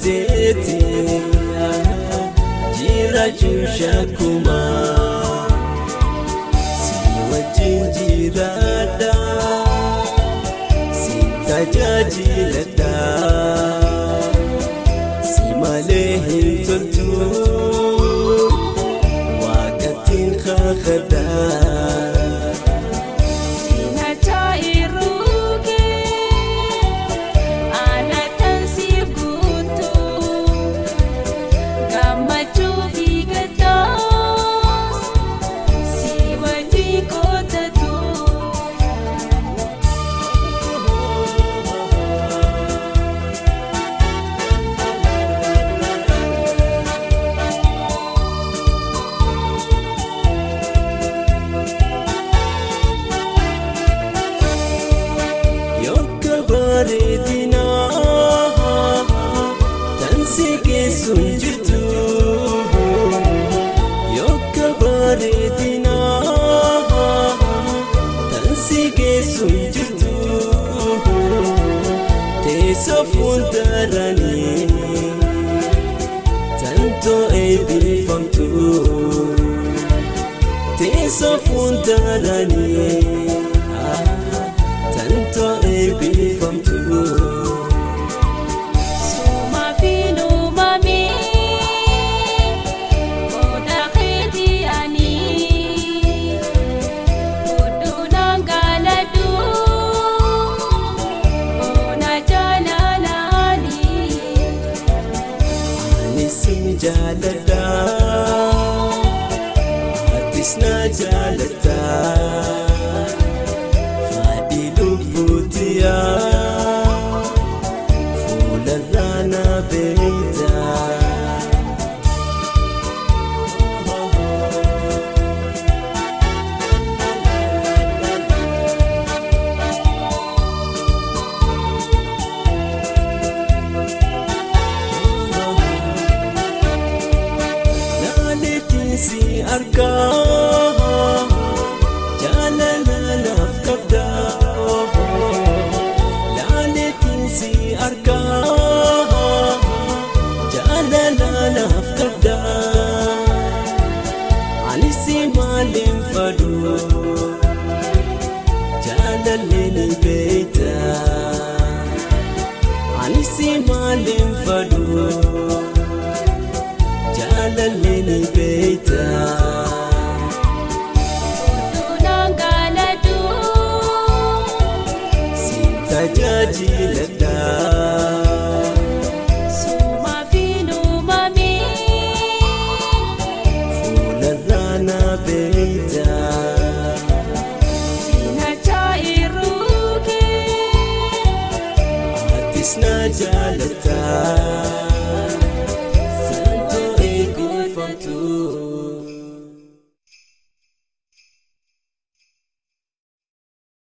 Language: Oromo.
teeti jiraachuu shakkuma si wajjin jiraadha si tajaajiladha si malee hin toltu waaqattiin kakadha. Bareedina tan si geessu hin jirtu yooka bareedina tan si geessu hin jirtu teessoo fuuldaranii tan too'ee biifamtu teessoo fuuldaranii. Tanto eebbifamtu. Suma fi uumame qooda keetii ani hodhuudhaan galadhu bona jaalalaani. Ani si jaaladha atis na jaalatta. Fuularraa na beekta.